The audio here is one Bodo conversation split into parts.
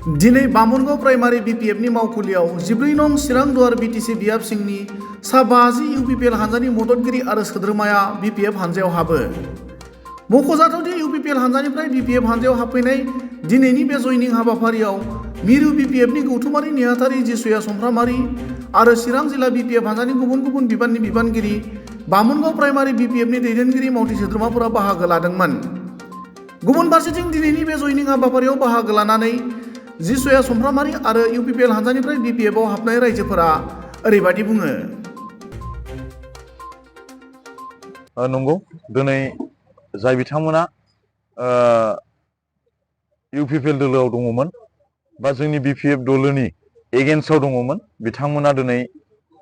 दिनै बामुनगाव प्राइमारि बिपिएफनि मावखुलियाव 14 नं चिरां दुवार बिटिसि बियाब सिंनि सा 50 इउपिपिएल हानजानि मददगिरि आरो सोद्रोमाया बिपिएफ हानजायाव हाबो। मख'जाथावदि इउपिपिएल हानजानिफ्राय बिपिएफ हानजायाव हाबफैनाय दिनैनि बे जयनिं हाबाफारियाव मिरु बिपिएफनि गौथुमारि नेहाथारि जिसुया समफ्रामारि आरो चिरां जिल्ला बिपिएफ हानजानि गुबुन गुबुन बिबाननि बिबानगिरि बामुनगाव प्राइमारि बिपिएफनि दैदेनगिरि मावथि सोद्रोमाफोरा बाहागो लादोंमोन। गुबुन फारसेथिं दिनैनि बे जयनिं हाबाफारियाव बाहागो लानानै जिसुया समफ्रामारि आरो इउपिपिएल हानजानिफ्राय बिपिएफआव हाबनाय रायजोफोरा ओरैबायदि बुङो। नंगौ, दिनै जाय बिथांमोना इउपिपिएल दोलोआव दङमोन बा जोंनि बिपिएफ दोलोनि एगेन्स्टआव दङमोन, बिथांमोना दिनै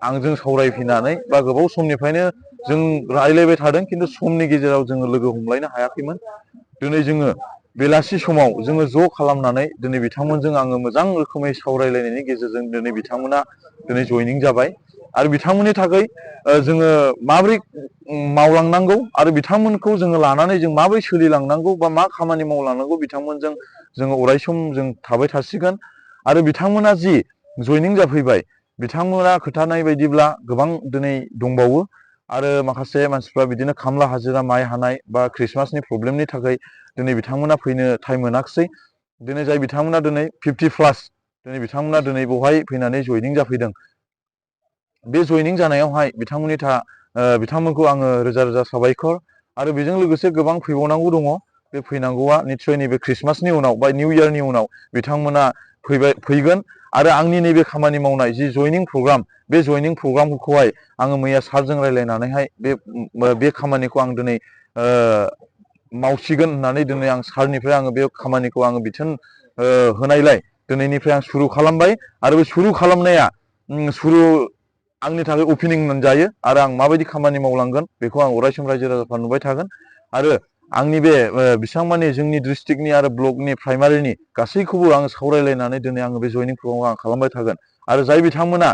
आंजों सावरायफैनानै बा गोबाव समनिफ्रायनो जों रायलायबाय थादों, खिन्थु समनि गेजेराव जोङो लोगो हमलायनो हायाखैमोन। दिनै जोङो बेलासि समाव जोङो ज' खालामनानै दिनै बिथांमोनजों आङो मोजां रोखोमै सावरायलायनायनि गेजेरजों दिनै बिथांमोना दिनै जयनिं जाबाय आरो बिथांमोननि थाखाय जोङो माबोरै मावलांनांगौ आरो बिथांमोनखौ जोङो लानानै जों माबोरै सोलिलांनांगौ बा मा खामानि मावलांनांगौ बिथांमोनजों जोङो अरायसम जों थाबाय थासिगोन। आरो बिथांमोना जि जयनिं जाफैबाय, बिथांमोना खोथानाय बायदिब्ला गोबां दिनै दंबावो आरो माखासे मानसिफ्रा बिदिनो खामला हाजिरा माइ हानाय बा ख्रिस्टमासनि प्रब्लेमनि थाखाय दिनै बिथांमोना फैनो टाइम मोनाखिसै। दिनै जाय बिथांमोना दिनै 50+ दिनै बिथांमोना दिनै बेवहाय फैनानै जयनिं जाफैदों। बे जयनिं जानायावहाय बिथांमोनखौ आङो रोजा रोजा साबायखर आरो बेजों लोगोसे गोबां फैबावनांगौ दङ। बे फैनांगौआ निस्सय नैबे ख्रिस्टमासनि उनाव बा निउ इयारनि उनाव बिथांमोना फैगोन आरो आंनि नैबे खामानि मावनाय जि जयनिं प्रग्राम, बे जयनिं प्रग्रामखौहाय आङो मैया सारजों रायज्लायनानैहाय बे खामानिखौ आं दिनै मावसिगोन होननानै दिनै आं सारनिफ्राय आङो बे खामानिखौ आङो बिथोन होनायलाय दिनैनिफ्राय आं सुरु खालामबाय आरो बे सुरु खालामनाया आंनि थाखाय अपेनिं मोनजायो आरो आं माबायदि खामानि मावलांगोन बेखौ आं अरायसम रायजो राजाफ्रा नुबाय थागोन। आरो आंनि बे बेसेबांमानि जोंनि डिस्ट्रिक्टनि आरो ब्लकनि प्राइमारिनि गासैखौबो आङो सावरायलायनानै दिनै आङो बे जयनिं प्रग्रामखौ आं खालामबाय थागोन। आरो जाय बिथांमोना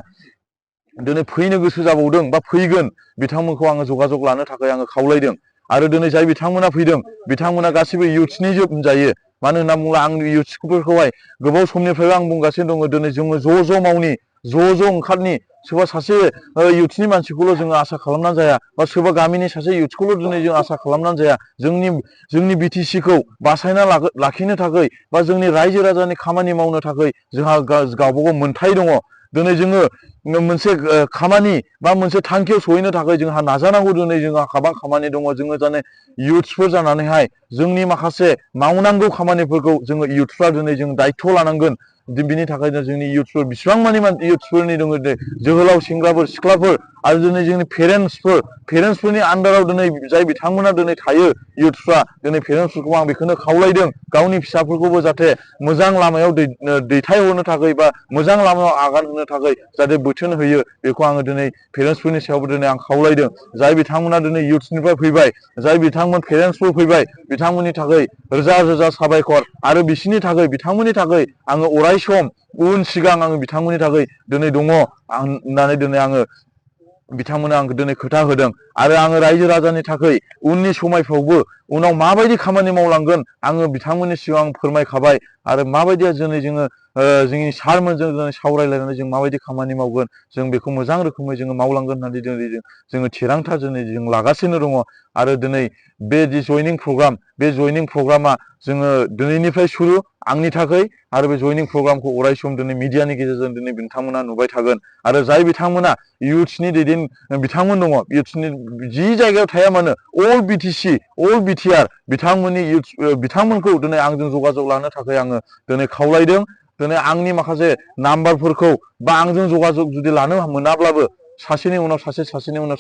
दिनै फैनो गोसो जाबावदों बा फैगोन, बिथांमोनखौ आङो जगाजग लानो थाखाय आङो खावलायदों। आरो दिनै जाय बिथांमोना फैदों, बिथांमोना गासैबो इयुथ्सनि होनजायो। मानो होनना बुङोब्ला आं इयुथ्सफोरखौहाय गोबाव समनिफ्रायबो आं बुंगासिनो दङ, दिनै जोङो ज' मावनि, ज' ओंखारनि। सोरबा सासे इयुथ्सनि मानसिखौल' जोङो आसा खालामनानै जाया बा सोरबा गामिनि सासे इयुथ्सखौल' दिनै जों आसा खालामनानै जाया। जोंनि बिटिसिखौ बासायना लाखिनो थाखाय बा जोंनि रायजो राजानि खामानि मावनो थाखाय जोंहा गावबागाव मोन्थाय दङ। दिनै जोङो मोनसे खामानि बा मोनसे थांखियाव सहैनो थाखाय जोंहा नाजानांगौ। दिनै जोंहा गोबां खामानि दङ। जोङो जाने इयुथ्सफोर जानानैहाय जोंनि माखासे मावनांगौ खामानिफोरखौ जोङो इयुथ्सफ्रा दिनै जों दायथ' लानांगोन। बिनि थाखायनो जोंनि इयुथ्सफोर बेसेबां मानि इयुथ्सफोरनि दङ, जोहोलाव सेंग्राफोर सिख्लाफोर आरो दिनै जोंनि पेरेन्टसफोरनि आन्दाराव दिनै जाय बिथांमोना दिनै थायो इयुथ्सफ्रा, दिनै पेरेन्टसफोरखौ आं बेखौनो खावलायदों, गावनि फिसाफोरखौबो जाहाथे मोजां लामायाव दैथायहरनो थाखाय बा मोजां लामायाव आगान होनो थाखाय जाहाथे बोथोन होयो। बेखौ आङो दिनै पेरेन्टसफोरनि सायावबो दिनै आं खावलायदों। जाय बिथांमोना दिनै इयुथ्सनिफ्राय फैबाय, जाय बिथांमोन पेरेन्टसफोर फैबाय, बिथांमोननि थाखाय रोजा रोजा साबायखर आरो बिथांमोननि थाखाय आङो अराय सम उन सिगां आङो बिथांमोननि थाखाय दिनै दङ होननानै दिनै आङो बिथांमोना आंखौ दिनै खोथा होदों। आरो आङो रायजो राजानि थाखाय उननि समायफ्रावबो उनाव माबायदि खामानि मावलांगोन आङो बिथांमोननि सिगां फोरमायखाबाय। आरो माबायदिया जोंनि जोंनि सारमोनजों दिनै सावरायलायनानै जों माबायदि खामानि मावगोन, जों बेखौ मोजां रोखोमै जोङो मावलांगोन होननानै दिनै जोङो थिरांथा जों लागासिनो दङ। आरो दिनै बे जि जयनिं प्रग्राम, बे जयनिं प्रग्रामा जोङो दिनैनिफ्राय सुरु आंनि थाखाय। आरो बे जयनिं प्रग्रामखौ अराय सम दिनै मिडियानि गेजेरजों दिनै बिथांमोना नुबाय थागोन। आरो जाय बिथांमोना इयुथ्सनि बिथांमोन दङ, इयुथ्सनि जि जायगायाव थाया मानो, अल बिटिसि अल बिटिआर बिथांमोनखौ दिनै आंजों जगाजग लानो थाखाय आङो दिनै खावलायदों। दिनै आंनि माखासे नाम्बारफोरखौ बा आंजों जगाजग जुदि लानो मोनाब्लाबो सासेनि उनाव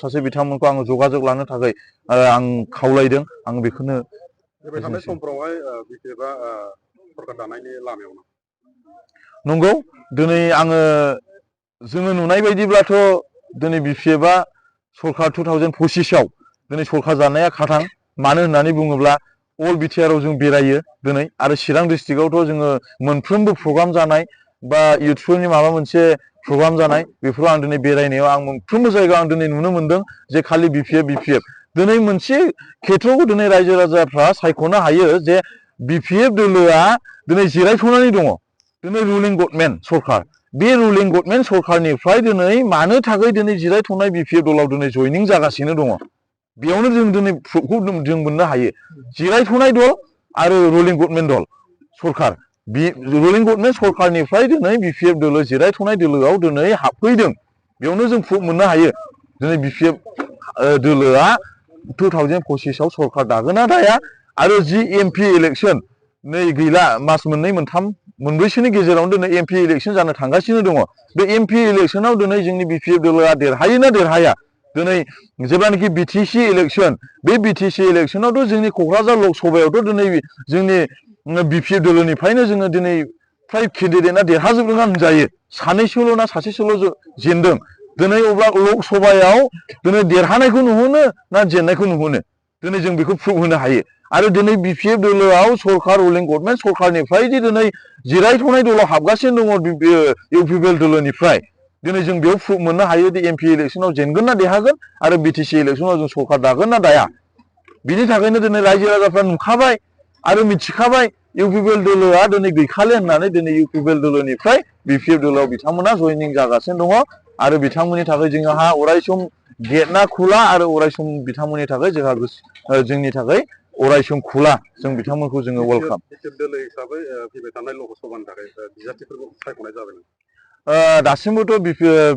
सासे बिथांमोनखौ आङो जगाजग लानो थाखाय आं खावलायदों। आं बेखौनो फैबाय थानाय समफ्रावहाय बिटिएफआ सरकार दानायनि लामायाव दं। नंगौ, दिनै जोङो नुनाय बायदिब्लाथ' दिनै बिपिएफआ सरकार 2025आव दिनै सरकार जानाया खाथां। मानो होननानै बुङोब्ला अल बिटिआराव जों बेरायो दिनै, आरो चिरां डिस्ट्रिक्टआवथ' जोङो मोनफ्रोमबो प्रग्राम जानाय बा इयुथ्सफोरनि माबा मोनसे प्रग्राम जानाय, बेफोराव आं दिनै बेरायनायाव आं मोनफ्रोमबो जायगायाव आं दिनै नुनो मोनदों जे खालि बिपिएफ दिनै मोनसे खेथ्रआव दिनै रायजो राजाफ्रा सायख'नो हायो जे बिपिएफ दोलोआ दिनै जिरायथ'नानै दङ। दिनै रुलिं गभर्नमेन्ट सरखार बे रुलिं गभर्नमेन्ट सरखारनिफ्राय दिनै मानो थाखाय दिनै जिरायथ'नाय बिपिएफ दलाव दिनै जयनिं जागासिनो दङ बेयावनो जों दिनै प्रुफखौ जों मोननो हायो जिरायथ'नाय दल आरो रुलिं गभर्नमेन्ट दल सरखार बे रुलिं गभर्नमेन्ट सरखारनिफ्राय दिनै बिपिएफ दोलो जिरायथ'नाय दोलोआव दिनै हाबफैदों बेयावनो जों प्रुफ मोननो हायो दिनै बिपिएफ दोलोआ 2025 आव सरखार दागोन ना दाया आरो जि एमपि इलेक्सन नै गैला मास मोननै मोनथाम मोनब्रैसोनि गेजेरावनो दिनै एमपि इलेक्सन जानो थांगासिनो दङ बे एमपि इलेक्सनाव दिनै जोंनि बिपिएफ दोलोआ देरहायो ना देरहाया दिनै जेब्लानाखि बिटिसि इलेक्सन बे बिटिसि इलेक्सनावथ' जोंनि क'क्राझार लकसभायावथ' दिनै जोंनि बिपिएफ दोलोनिफ्रायनो जोङो दिनै फ्राय केन्डिडेटआ देरहाजोबदों होनजायो सानैसोल' ना सासेसोल' जेनदों दिनै अब्ला लकसभायाव दिनै देरहानायखौ नुहुनो ना जेननायखौ नुहुनो दिनै जों बेखौ प्रुफ होनो हायो आरो दिनै बिपिएफ दोलोआव सरखार रुलिं गभर्नमेन्ट सरखारनिफ्राय जे दिनै जिरायथ'नाय दलाव हाबगासिनो दङ इउपिपिएल दोलोनिफ्राय दिनै जों बेयाव प्रुफ मोननो हायो दि एमपि इलेक्सनाव जेनगोन ना देरहागोन आरो बिटिसि इलेक्सनाव जों सरखार दागोन ना दाया बिनि थाखायनो दिनै रायजो राजाफ्रा नुखाबाय आरो मिथिखाबाय इउपिपिएल दोलोआ दिनै गैखाले होननानै दिनै इउपिपिएल दोलोनिफ्राय बिपिएफ दोलोआव बिथांमोना जयनिं जागासिनो दङ आरो बिथांमोननि थाखाय जोंहा अरायसम गेटआ खुला आरो अरायसम बिथांमोननि थाखाय जोंहा जोंनि थाखाय अरायसम खुला जों बिथांमोनखौ जोङो वेलकाम दोलो हिसाबै फैबाय थानाय लकसभानि थाखाय बिजाथिफोरखौ सायख'नाय जाबाय दासिमबोथ'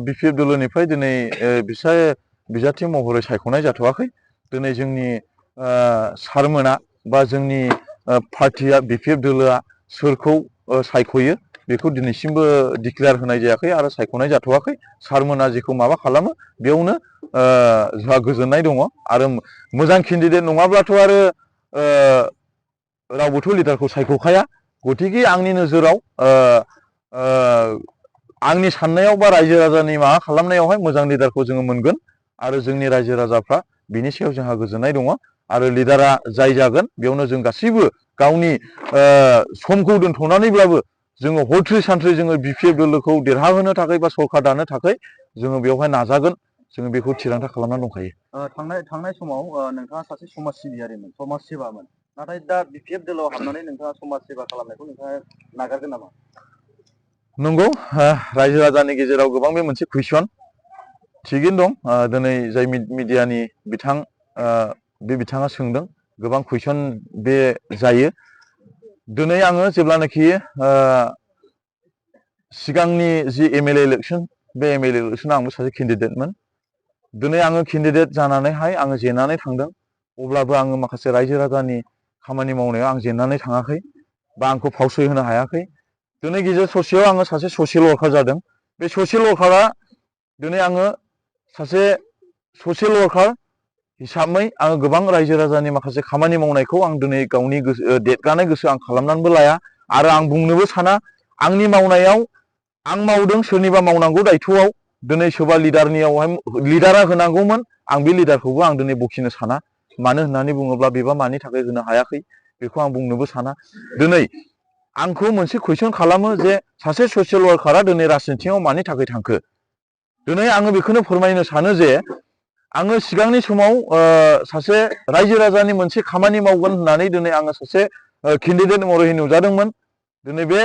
बिपिएफ दोलोनिफ्राय दिनै बिजाथि महरै सायख'नाय जाथ'वाखै दिनै जोंनि सारमोना बा जोंनि पार्टिया बिपिएफ दोलोआ सोरखौ सायख'यो बेखौ दिनैसिमबो डिक्लेयार होनाय जायाखै आरो सायख'नाय जाथ'वाखै सारमोना जेखौ माबा खालामो बेयावनो जोंहा गोजोननाय दङ आरो मोजां केन्डिडेट नङाब्लाथ' आरो रावबोथ' लिडारखौ सायख'खाया गतिके आंनि नोजोराव आंनि साननायाव बा रायजो राजानि माबा खालामनायावहाय मोजां लिडारखौ जोङो मोनगोन आरो जोंनि रायजो राजाफ्रा बिनि सायाव जोंहा गोजोननाय दङ आरो लिडारा जाय जागोन बेयावनो जों गासैबो गावनि समखौ दोनथ'नानैब्लाबो जोङो हरथ्रि सानथ्रि जोङो बिपिएफ दोलोखौ देरहाहोनो थाखाय बा सरखार दानो थाखाय जोङो बेवहाय नाजागोन जोङो बेखौ थिरांथा खालामनानै दंखायो थांनाय समाव नोंथाङा सासे समाज सिबियारिमोन समाज सेबामोन नाथाय दा बिपिएफ दोलोआव हाबनानै नोंथाङा समाज सेबा खालामनायखौ नोंथाङा नागारगोन नामा नंगौ रायजो राजानि गेजेराव गोबां बे मोनसे कुइसन थिगैनो दं दिनै जाय मिडियानि बिथाङा सोंदों गोबां कुइसन बे जायो दिनै आङो जेब्लानाखि सिगांनि जि एमएलए इलेक्सन बे एमएलए इलेक्सनाव आंबो सासे केन्डिडेटमोन दिनै आङो केन्डिडेट जानानैहाय आङो जेननानै थांदों अब्लाबो आङो माखासे रायजो राजानि खामानि मावनायाव आं जेननानै थाङाखै बा आंखौ फावसय होनो हायाखै दिनै गेजेर ससेयाव आङो सासे ससियेल वार्कार जादों बे ससियेल वार्कारा दिनै आङो सासे ससियेल वार्कार हिसाबै आङो गोबां रायजो राजानि माखासे खामानि मावनायखौ आं दिनै गावनि देदगानाय गोसो आं खालामनानैबो लाया आरो आं बुंनोबो साना आंनि मावनायाव आं मावदों सोरनिबा मावनांगौ दायथ'आव दिनै सोरबा लिडारनियावहाय लिडारा होनांगौमोन आं बे लिडारखौबो आं दिनै बखिनो साना मानो होननानै बुङोब्ला बेबा मानि थाखाय होनो हायाखै बेखौ आं बुंनोबो साना दिनै आंखौ मोनसे कुइसन खालामो जे सासे ससियेल वार्कारा दिनै राजनितियाव मानि थाखाय थांखो दिनै आङो बेखौनो फोरमायनो सानो जे आङो सिगांनि समाव सासे रायजो राजानि मोनसे खामानि मावगोन होननानै दिनै आङो सासे केन्डिडेट महरै नुजादोंमोन दिनै बे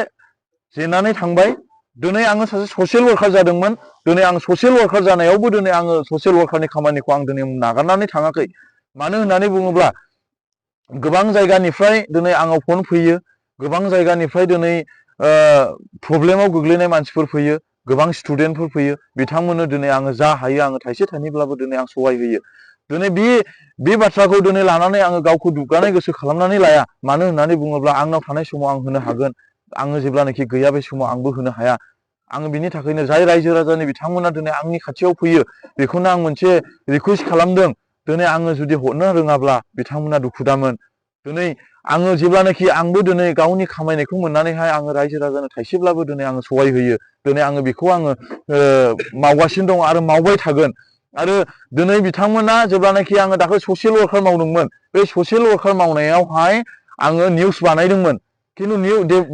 जेननानै थांबाय दिनै आङो सासे ससियेल वार्कार जादोंमोन दिनै आं ससियेल वार्कार जानायावबो दिनै आङो ससियेल वार्कारनि खामानिखौ आं दिनै नागारनानै थाङाखै मानो होननानै बुङोब्ला गोबां जायगानिफ्राय दिनै आंनाव फन फैयो गोबां जायगानिफ्राय दिनै प्रब्लेमाव गोग्लैनाय मानसिफोर फैयो गोबां स्टुडेन्टफोर फैयो बिथांमोननो दिनै आङो जा हायो आङो थाइसे थाइनैब्लाबो दिनै आं सहाय होयो दिनै बे बाथ्राखौ दिनै लानानै आङो गावखौ दुग्गानाय गोसो खालामनानै लाया मानो होननानै बुङोब्ला आंनाव थानाय समाव आं होनो हागोन आङो जेब्लानाखि गैया बे समाव आंबो होनो हाया आङो बिनि थाखायनो जाय रायजो राजानि बिथांमोना दिनै आंनि खाथियाव फैयो बेखौनो आं मोनसे रिकुवेस्ट खालामदों दिनै आङो जुदि हरनो रोङाब्ला बिथांमोना दुखु दामोन दिनै आङो जेब्लानाखि आंबो दिनै गावनि खामायनायखौ मोननानैहाय आङो रायजो राजानो थाइसेब्लाबो दिनै आङो सहाय होयो दिनै आङो बेखौ आङो मावगासिनो दङ आरो मावबाय थागोन आरो दिनै बिथांमोना जेब्लानाखि आङो दाख्लै ससियेल वार्कार मावदोंमोन बे ससियेल वार्कार मावनायावहाय आङो निउस बानायदोंमन खिन्थु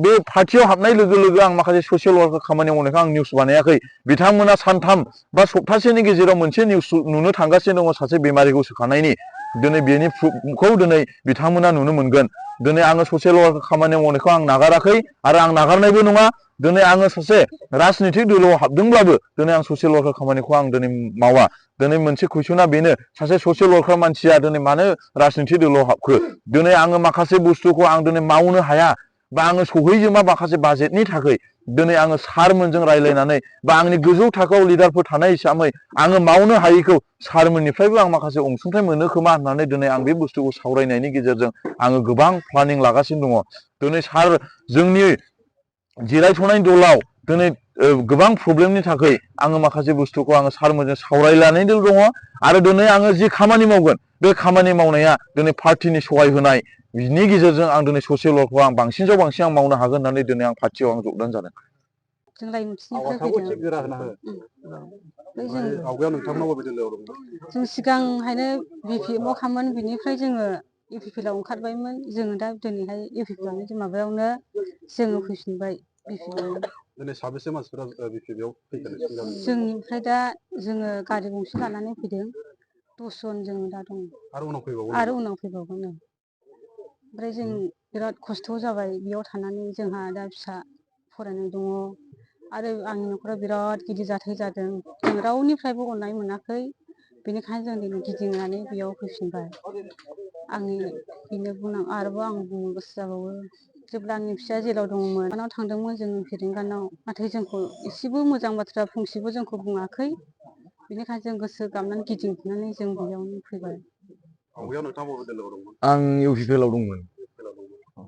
बे पार्टियाव हाबनाय लोगो लोगो आं माखासे ससियेल वार्कार खामानि मावनायखौ आं निउस बानायाखै बिथांमोना सानथाम बा सप्तासेनि गेजेराव मोनसे निउस नुनो थांगासिनो दङ सासे बेमारिखौ सोखानायनि दिनै बेनि प्रुफखौ दिनै बिथांमोना नुनो मोनगोन। दिनै आङो ससियेल वार्क खामानि मावनायखौ आं नागाराखै आरो आं नागारनायबो नङा। दिनै आङो सासे राजनितिक दोलोआव हाबदोंब्लाबो दिनै आं ससियेल वार्क खामानिखौ आं दिनै मावा। दिनै मोनसे कुइसना बेनो सासे ससियेल वार्कार मानसिया दिनै मानो राजनितिक दोलोआव हाबखो? दिनै आङो माखासे बुस्थुखौ आं दिनै मावनो हाया बा आङो सहैजोबा माखासे बाजेटनि थाखाय दिनै आङो सारमोनजों रायज्लायनानै बा आंनि गोजौ थाखोआव लिडारफोर थानाय हिसाबै आङो मावनो हायैखौ सारमोननिफ्रायबो आं माखासे अनसुंथाइ मोनो खोमा होननानै दिनै आं बे बुस्थुखौ सावरायनायनि गेजेरजों आङो गोबां प्लानिं लागासिनो दङ। दिनै सार जोंनि जिरायथ'नाय दलाव दिनै गोबां प्रब्लेमनि थाखाय आङो माखासे बुस्थुखौ आङो सारमोनजों सावरायलायनानै दङ आरो दिनै आङो जि खामानि मावगोन बे खामानि मावनाया दिनै पार्टिनि सहाय होनाय बिनि गेजेरजों आं दिनै ससियेल वार्कखौ आं बांसिनजों बांसिन आं मावनो हागोन होननानै दिनै आं पार्टियाव आं जगदान जादों। जों लाइमोनथिनिफ्राय आवासाखौ एसे फैदों। गोरा होना हो। ओमफ्राय ओमफ्राय आवगायाव नोंथांमोना बबे दोलोआव दंमोन? जों सिगांहायनो BPF खामोन, बिनिफ्राय जोङो UPPL आव ओंखारबायमोन। जोङो दा दिनैहाय UPPL माबायावनो जोङो फैफिनबाय BPF आवनो। दिनै साबेसे मानसिफोरा BPF आव फैखो नोंसिनि गामिनिफ्राय? जोंनिफ्राय दा जोङो गारि गंसे लानानै फैदों। 10 जन जों दा दङ। आरो उनाव फैबावगोन आरो नामा? उनाव फैबावगोन। ओमफ्राय जों बिराद खस्थ' जाबाय बेयाव थानानै। जोंहा दा फिसा फरायनाय दङ आरो आंनि न'खराव बिराद गिदिर जाथाय जादों। जों रावनिफ्रायबो अननाय मोनाखै। बेनिखायनो जों दिनै गिदिंनानै बेयाव फैफिनबाय। आंनि बेनो बुंनांगौ आरोबाव आं बुंनो गोसो जाबावो। जेब्ला आंनि फिसाया जेलाव दङमोन नाव थांदोंमोन जों फेरेंगानाव, नाथाय जोंखौ एसेबो मोजां बाथ्रा फंसेबो जोंखौ बुङाखै। बेनिखायनो जों गोसो गाबनानै गिदिंफिननानै जों बेयावनो फैबाय। आवगायाव नोंथाङा बबे दोलोआव दंमोन? आं UPPL आव दंमोन।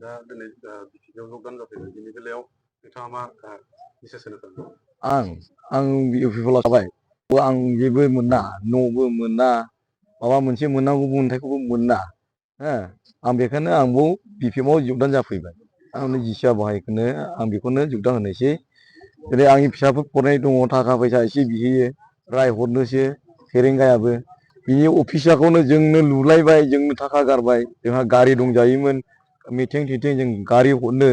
दा दिनै BPF आव जगदान जाफैबाय। बेनि बेलायाव नोंथाङा मा मेसेज होनो सानो? आं UPPL आव थाबाय। आं जेबो मोना, न'बो मोना, माबा मोनसे मोननांगौ मोन्थायखौबो मोना। आं बेखायनो आंबो BPF आव जगदान जाफैबाय। आंनो जिसिआ बाहायखौनो आं बेखौनो जगदान होनोसै। दिनै आंनि फिसाफोर फरायनाय दङ, थाखा फैसा एसे बिहैयो, रायहरनोसो फेरेंगायाबो। बिनि अफिसाखौनो जोंनो लुलायबाय, जोंनो थाखा गारबाय। जोंहा गारि दंजायोमोन, मिथिं थिथिं जों गारि हरनो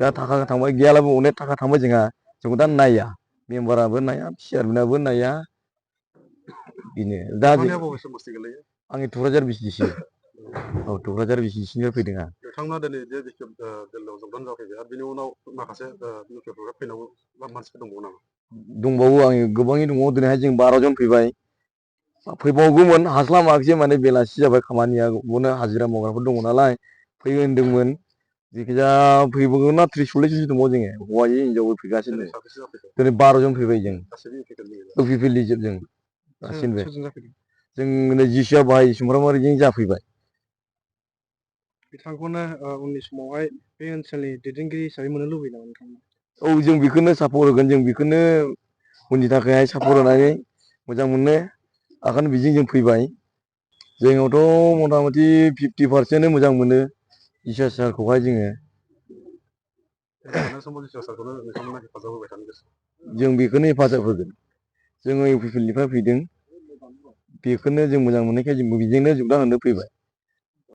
दा थाखा थांबाय, गैयालाबो अनेक थाखा थांबाय जोंहा। जोंखौ दा नाया, मेम्बाराबो नाया, चेयारमेनाबो नाया। बेनो दा नोंथांनिया बबे समस्ति गोलैयो? आंनि थुक्राझार BCDC। औ, थुक्राझार BCDC निफ्राय फैदों आं। नोंथांमोना दिनै जे BPF दोलोआव जगदान जाफैबाय आरो बिनि उनाव माखासे BPF फैनांगौ मानसिफोर दंबावो नामा? दंबावो, आं गोबाङै दङ। दिनैहाय जों 12 जन फैबाय। फैबावगौमोन, हास्लाबाखिसै माने बेलासि जाबाय, खामानिया बेयावनो हाजिरा मावग्राफोर दङ नालाय। फैयो होन्दोंमोन। जिखिजाया फैबावगोन ना 30-40 जनसो दंबावो जोङो, हौवायै हिनजावै फैगासिनो। दिनै साबेसे जाफैखो? दिनै 12 जन फैबाय जों। गासैबो UPPL नि गोजा? UPPL नि जोब जों गासिनबो। सोरजों जाफैदों? जों नै जिसिआ बाहाय सुमफ्रामारिजों जाफैबाय। बिथांखौनो उननि समावहाय बे ओनसोलनि दैदेनगिरि हिसाबै मोननो लुबैयो नामा नोंथांमोना? औ, जों बेखौनो सापर्ट होगोन। जों बेखौनो उननि थाखायहाय सापर्ट होनानै मोजां मोनो। ओंखायनो बिजों जों फैबाय। जोंनावथ' मथा मथि 50% मोजां मोनो जिसिआ सारखौहाय जोङो। फैबाय थानाय समाव जिसिआ सारखौनो नोंथांमोना हेफाजाब होबाय थानो गोसो? जों बेखौनो हेफाजाब होगोन। जोङो UPPL निफ्राय फैदों। बेखौनो जों मोजां मोननायखाय जोंबो बेजोंनो जगदान होनो फैबाय।